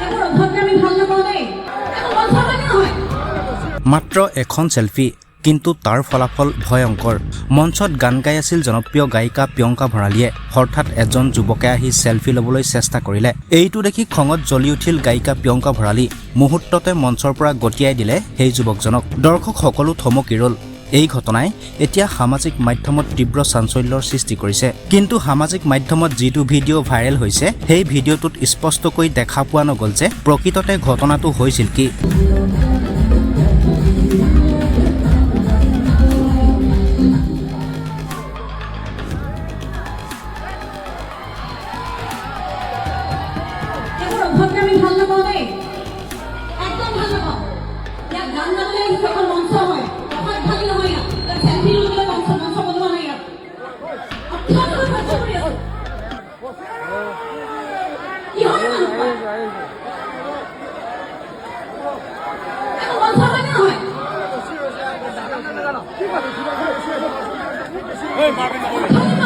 এইবোৰ অভদ্ৰামি ভাল নাপাওঁ দেই। এইবোৰ মঞ্চ হয়নে নহয়? মাত্ৰ এখন চেলফি, কিন্তু তাৰ ফলাফল ভয়ংকৰ। মঞ্চত গান গাই আছিল জনপ্ৰিয় গায়িকা প্ৰিয়ংকা ভৰালীয়ে। হঠাৎ এজন যুৱকে আহি চেলফি ল'বলৈ চেষ্টা কৰিলে। এইটো দেখি খঙত জ্বলি উঠিল গায়িকা প্ৰিয়ংকা ভৰালী। মুহূৰ্ততে মঞ্চৰ পৰা গতিয়াই দিলে সেই যুৱকজনক। দৰ্শক সকলো থমকি ৰ'ল। এই ঘটনাই এতিয়া সামাজিক মাধ্যমত তীব্ৰ চাঞ্চল্যৰ সৃষ্টি কৰিছে। কিন্তু সামাজিক মাধ্যমত যিটো ভিডিঅ' ভাইৰেল হৈছে, সেই ভিডিঅ'টোত স্পষ্টকৈ দেখা পোৱা নগ'ল যে প্ৰকৃততে ঘটনাটো হৈছিল কি। এইবোৰ অভদ্ৰামি ভাল নাপাওঁ দেই, একদম ভাল নাপাওঁ। ইয়াত গান গাবলৈ আহিছে, এখন মঞ্চ হয়, অসভ্যালি নহয় ইয়াত। ইয়াত চেলফি ল'বলৈ মঞ্চ বনোৱা নাই ইয়াত। অভদ্ৰামি সহ্য কৰি আছো। কিহৰ মানুহ হয়? এইবোৰ মঞ্চ হয়নে নহয়? অভদ্ৰামি।